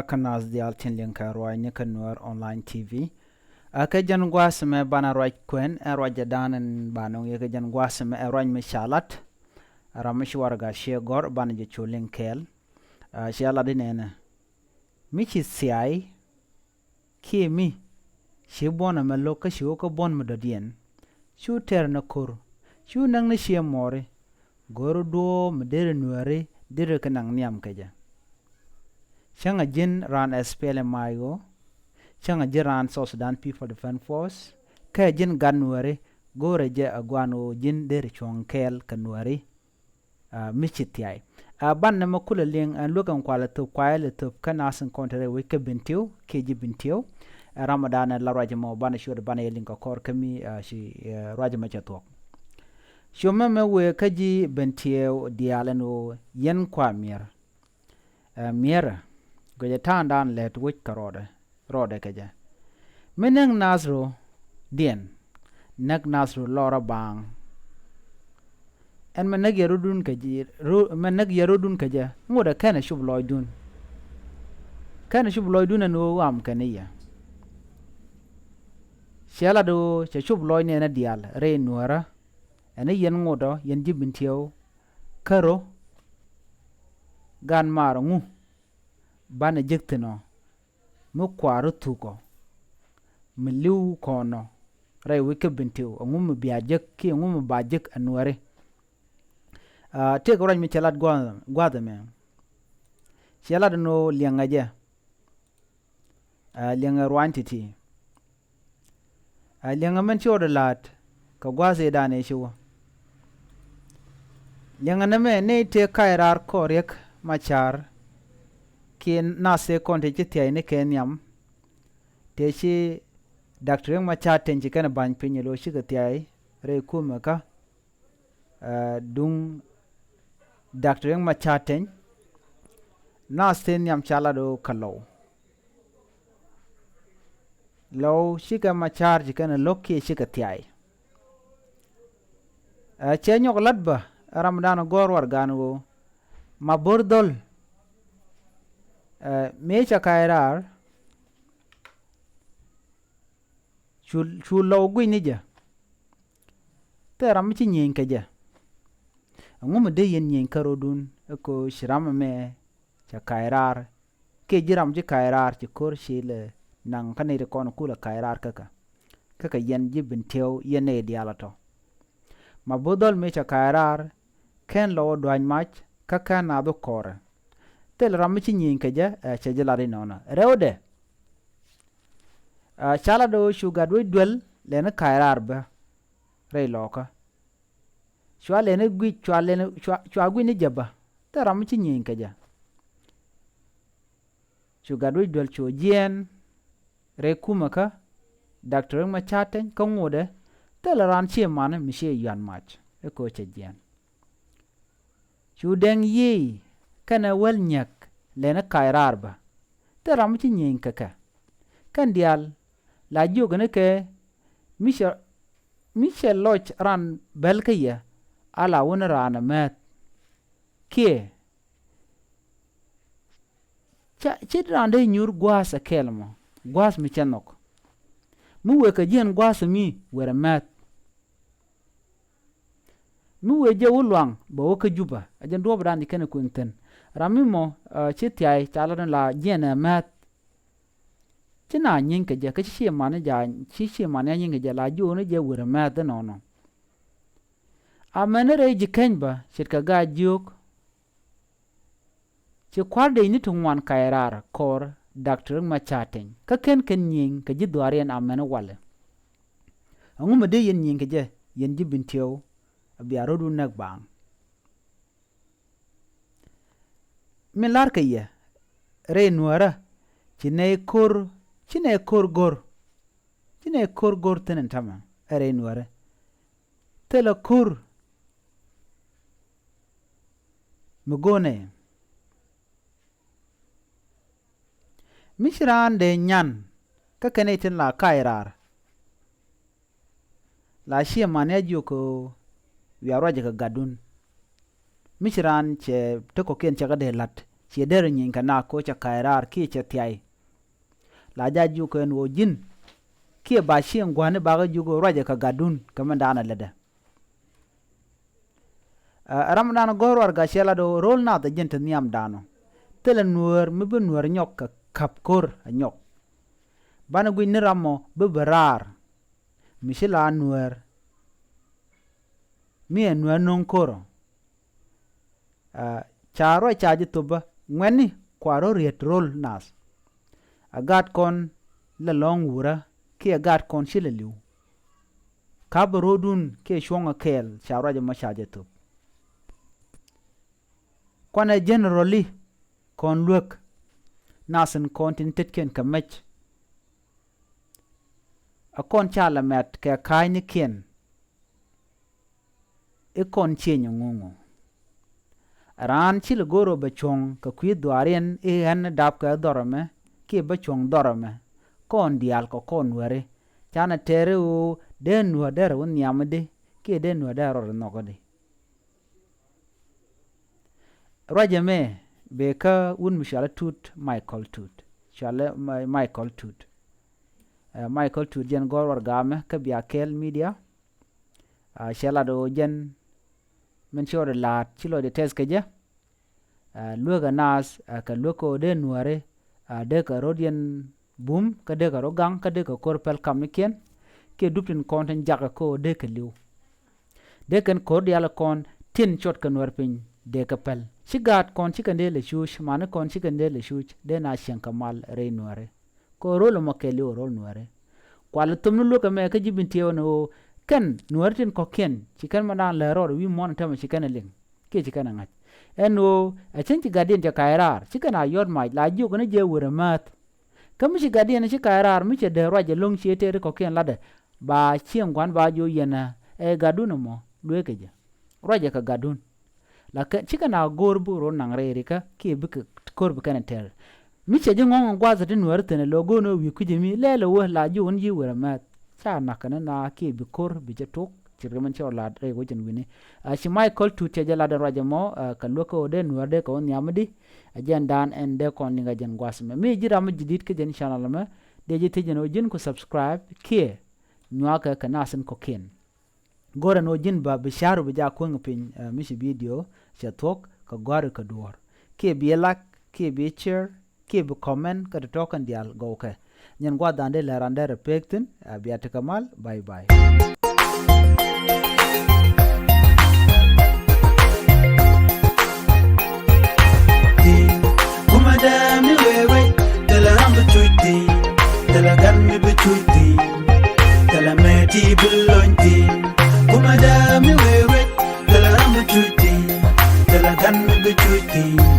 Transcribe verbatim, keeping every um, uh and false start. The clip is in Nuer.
Kä naath diaal tin liŋ kɛ ruaacni kä Nuäär Online T V. Ɛ kɛ jɛn gua̱a̱th mɛ banɛ ruac kuɛn, ɛ ruac ɛ da̱a̱n ɛn ba nɔŋ yɛ kɛ jɛn gua̱a̱th mɛ, ɛ ruac mi ca lat. Ram mi ci warɛga ciɛ gɔ̱r banɛ jɛ cu liŋ kɛɛl. Ɛ, cia lat inɛnɛ. Mi ci thiay kiɛ mi ci buɔ̱n ɛmɛ lo̱k kä ci wä kä buɔ̱n mi dɔ̱diɛn. Cu tɛr ni ko̱r, cu näk ni ciɛ mɔɔri. Go̱o̱ri duɔ̱ɔ̱p mi deri Nuääri deri kɛ naŋ nhiam kɛ jɛ. Cäŋɛ ji̱n raan S P L M I O, cäŋɛ ji̱n raan South Sudan People Defense Force, kä ji̱n gat Nuääri, go̱o̱rɛ jɛ a guan ɣöö ji̱n deri cuɔ̱ŋ kɛɛl kɛ Nuääri. Ɛ, mi ci thiay. Ɛ, banɛ mɛ kulɛ liŋ ɛn luek ɛn kualɛ thöp kuayɛ lɛ thöp kä naath in kɔn te rɛy wec kä Bentiu kiɛ ji̱ Bentiu. Ɛ, ram ɛ da̱a̱n ɛ la ruac ɛmɔ banɛ ciöt banɛ yɛ liŋ kɛ kɔr kä mi, ɛ, ci, ɛ, ruac ɛmɔ cɛ thuɔ̱k. Ciömɛ mɛ wëë kä ji̱ Bentiu diaal ɛn ɣöö yɛn kua miɛr. Ɛ, miɛrɛ guicɛ ta̱a̱ŋdan lät wec kɛ rɔɔdɛ, rɔɔdɛ kɛ jɛ. Mi näk naath rɔ̱diɛn, näk naath rɔ lɔrä baaŋ. Ɛn mɛ näk yɛ rɔ̱dun kɛ jɛ, rɔ-, mɛ näk yɛ rɔ̱dun kɛ jɛ, ŋotdɛ kɛnɛ cup lɔcdun. Kɛnɛ cup lɔcdun ɛn ɣöö ɣam kɛn i̱ yɛ. Ciɛ lat ɣöö cɛ cup lɔcni ɛn ɛ diaal rɛy Nuäärä. Ɛn i̱ yɛn ŋotdɔ, yɛn ji̱ Bentiu, kärɔ, gan maar ŋu banɛ jek thi̱n ɔ, mi kua̱r ri thuk ɔ, mi li̱w kɔn ɔ rɛy wec kä Bentiu, ɛŋu mi bia jek kiɛ ɛŋu mi ba jek ɛ Nuääri. Ɛ, tëëkɛ ruac mi cɛ lat gua̱a̱th, gua̱a̱th ɛmɛ. Cɛ lat ɛn ɣöö liɛŋɛ jɛ. Ɛ, liɛŋɛ ruany ti̱ti̱. Ɛ, liɛŋɛ mɛn ci ɣɔt ɛ la̱a̱t kɛ gua̱a̱th ëëdan ëë ci wä. Liɛŋɛ nɛmɛ nɛy tëë kac raar kɔn Riek Macar kiɛ naath tëë kɔn tëë ci thia̱cnikɛ nhiam. Tëë ci Doctor Riek Macar Teny ci kɛn ɛ ba̱ny piny ɛ lo̱c cikɛ thia̱c rɛy kumɛ kä. Ɛ, duŋ Doctor Riek Macar Teny, naath tëë nhiam ca lat ɣöö kɛ Lɔw. Lɔw cikɛ Macar ci kɛn ɛ lo̱k kiɛ cikɛ thia̱c. Ɛ, cɛ nyɔk lat bä ɛ ramdan gɔ̱r warɛgan ɣöö Mabo̱r Dhɔl, ɛ, mëë cɛ kac raar, cu, cu Lɔw guic ni jɛ. Thilɛ ram mi ci nyieny kɛ jɛ. Ɛŋu mi dee yɛn nyieny kärɔ̱dun ɛ ko̱ ci ram ɛmɛ cɛ kac raar? Kiɛ ji̱ ram ci kac raar ci ko̱r ci lɛ naŋ kä nɛy ti kɔn kulɛ kac raar kä kɛ. Kä kɛ yɛn ji̱ Bentiu yɛn nɛy diaal ɛ tɔ. Mabo̱r Dhɔl mëë cɛ kac raar, kɛn Lɔw ɛ dua̱ny mac kä kɛn naath ɛ kɔrɛ. Thilɛ ram mi ci nyieny kɛ jɛ, ɛ, cɛ ji̱ lat inɔnɔ. Rɛwdɛ. Ɛ, ca lat ɣöö cu Gatwec Duel lɛni kac raar bä rɛy Lɔkä. Cua lɛni guic, cua lɛni, cua, cua guic ni jɛ bä. Thilɛ ram mi ci nyieny kɛ jɛ. Cu Gatwec Duel cu jiɛɛn rɛy kumɛ kä Doctor Riek Macar Teny kä ŋotdɛ, thilɛ raan ci mani mi ci yuan mac ɛ ko̱ cɛ jiɛɛn. Cu Dɛŋ Yiëë kɛnɛ Wäl Nyiäk lɛni kac raar bä. Thilɛ ram mi ci nyieny kɛ kɛ. Kɛn diaal la jiök ni kɛ mi cɛ, mi cɛ lɔc ran bäl kä yɛ, a la wä ni raan ɛ määth. Kiɛ ca, ce̱t raan dee nyuur gua̱a̱th ɛ kɛl mɔ, gua̱a̱th mi cɛ nhɔk. Mi wëë kɛ ji̱ ɛn gua̱a̱th mi wër ɛ määth. Mi wëë jɛ wä luaŋ bɛ wä kä Jubɛ, ɛ jɛn duɔ̱ɔ̱pdan ci kɛn ɛ kuëŋ thi̱n. Ram mi mɔ, ɛ, ci thia̱y ca lat ni la jiɛn ɛ määth. Ci na nyieny kɛ jɛ, kä ci ci mani ja, ci ci mani a nyieny kɛ jɛ, la jiök ni jɛ wër ɛ määth inɔnɔ. Amäni rɛy ji̱ keny bä ce̱tkɛ gaat jiök. Ci kua̱r dec ni ti ŋuan kac raar kɔr Doctor Riek Macar Teny, kä /ken kɛn nyieny kɛ ji̱ dhuaariɛn amäni walɛ. Ɛŋu mi dee yɛn nyieny kɛ jɛ, yɛn ji̱ Bentiu, a bia rɔ̱du näk baaŋ? Min la̱rkɛ yɛ rɛy Nuäärä, ci nɛy ko̱r, ci nɛy ko̱r go̱r, ci nɛy ko̱r go̱r thi̱n ɛn täämɛ ɛ rɛy Nuäärä. Thilɛ ko̱r mi go̱o̱nɛ. Mi ci raan dee nyan kä kɛn i̱ tin la kac raar, la ciɛ mani a jiök ɣöö wiaa ruacɛ kɛ gatdun. Mi ci raan cɛ te kɔ̱kiɛn cɛ kɛ dee la̱t, Ciɛ derɛ nyieeny kɛ nak kɛ ɣöö cɛ ka̱c raar kiɛ cɛ thiay. La ja̱ jiök ɛn ɣöö ji̱n kiɛ ba cieŋ gua̱ni bakɛ jiök ɣöö ruacɛ kɛ gatdun kɛ mɛn da̱a̱n a lätdɛ. Ɛ ram dan gɔ̱r warɛga cɛ lat ɣöö ro̱l nath ɛ jɛn te nhiamdan ɔ. Thilɛ nuäär mi bi nuäär nyɔk kɛ ka̱p ko̱r ɛ nyɔk. Banɛ guic ni ram ɔ bi bi raar mi ci la nuäär, mi ɛ nuäär no̱o̱ŋ ko̱r ɔ. Ɛ, ca ruac ca ji̱ thop bä ŋuɛ̈tni kua rɔ̱ riet ro̱l nath. Ɛ gat kɔn lɛ lɔ̱ŋ wurä kiɛ gat kɔn ci lɛ li̱w. Ka̱pɛ ro̱o̱dun kiɛ cuɔ̱ŋ ɛ kɛɛl ca ruac ɛmɔ ca ji̱ thop. Kuanɛ generally kɔn luek nath in kɔn tin tetkiɛn kɛ mec. Ɛ kɔn ca lɛ mɛt kɛ ka̱a̱cnikiɛn. I̱ kɔn cieny ŋuŋu. Raan ci lɛ go̱o̱r ɣöö bɛ cuɔ̱ŋ kɛ kui̱ dhuaariɛn i̱ ɣän dapkɛ dhɔr ɛmɛ kiɛ bä cuɔ̱ŋ dhɔr ɛmɛ. Kɔn diaal kɛ kɔn nuääri canɛ tɛɛri ɣöö dee nuäär dee rɛ wä nhiamdi kiɛ dee nuäär dee rɔɔd nhɔkdi. Ruac ɛmɛ bëë kä wut mi cɔalɛ Tut Michael Tut. Cɔalɛ Mi-, Michael Tut. Ɛ, Michael Tut jɛn gɔ̱r warɛga mɛ kä bia kɛɛl media. Ɛ, cɛ lat ɣöö jɛn min ci rɔɔdɛ la̱a̱t ci lɔcdɛ tɛth kɛ jɛ. Ɛ, lueekä naath, ɛ, kɛ lueekä ɣöö dee nuääri, ɛ, dee kɛ ro̱d yɛn bum kä dee kɛ ro̱ gaŋ kä dee kɛ ko̱r päl kamnikiɛn. Kiɛ dup tin kɔn tin jakä kä ɣöö dee kɛ li̱w. Dee kɛn ko̱r diaal kɔn tin cuɔt kɛ nuäär piny dee kɛ päl. Ci gaat kɔn ci kɛn dee lɛ cuuc, mani kɔn ci kɛn dee lɛ cuuc, dee na cieŋ kɛ mal rɛy nuääri. Kɛ ɣöö ro̱l ɛmɔ kɛɛliw ɛ ro̱l nuääri. Kual thom ni luek ɛmɛ kä ji̱ bin tiɛɛw ɛn ɣöö kɛn nuääri tin kɔ̱kiɛn ci kɛn mɛ da̱a̱n lɛ rɔɔd wi̱i̱ muɔ̱ɔ̱n täämɛ ci kɛn ɛ liŋ kiɛ ci kɛn ɛ ŋa̱c. Ɛn ɣöö ɛ cäŋ ci gatdiɛn cɛ ka̱c raar ci kɛn a yɔ̱t mac la jiök ni jɛ wër ɛ määth. Kä mi ci gatdiɛn ci ka̱c raar mi cɛ dee ruac ɛlɔ̱ŋ cië tëëri kɔ̱kiɛn latdɛ ba cieŋ gua̱n ba jiök yɛn ɛ gatdun ɛmɔ lueekɛ jɛ. Ruacɛ kɛ gatdun. La kɛ, cikɛ na go̱o̱r bi ro̱o̱ naŋ rɛy rikä kiɛ bikɛ ko̱r bi kɛn ɛ tɛr. Mi cɛ ji̱ ŋɔ̱ŋ gua̱a̱th ti nuääri thi̱n ɛ lo̱ go̱o̱r ni wi̱i̱ kui̱c mi lɛɛl ɛ wä la ji̱ wun ji̱ wër ɛ mɛth. Ca nakä ni na kiɛ bi ko̱r bi cɛ tok ci rimɛn cɛ rɔ lat rɛy wecin wi̱ni. A ci Michael Tut cɛ jɛ lat ɛn ruac ɛmɔ, a, kɛ luäk kä ɣöö dee nuäär dee kɛ wä nhiamdi. A jɛn dan ɛn dee kɔn liŋ a jɛn gua̱a̱th mɛ. Mi ji̱ ram mi ji̱ di̱t kä jɛn channel mɛ dee ji̱ thiec jɛn ɣöö ji̱n ku subscribe kiɛ nyuakɛ kɛ nath in kɔ̱kiɛn. Go̱rɛ ni ɣöö ji̱n ba bi ca̱ru bi ja kueŋ piny, ɛ, mi ci video cɛ thuɔ̱k kɛ gɔ̱a̱ri kɛ duɔ̱ɔ̱r. Kiɛ bi like, kiɛ bi share, kiɛ bi comment kä ti tɔ̱ kɛn diaal gɔwkɛ. Nyɛn gua̱a̱th dan dee lɛ ran dee rɛ pek thi̱n, ɛ, bia tekɛ mal, bye bye. Kumɛ dee mi wee wee, thilɛ ram bi cuc thi̱n, thilɛ gan mi bi cuc thi̱n, thilɛ mɛ ti bi lony thi̱n. Kumɛ dee mi wee wee, thilɛ ram bi cuc thi̱n, thilɛ gan mi bi cuc thi̱n.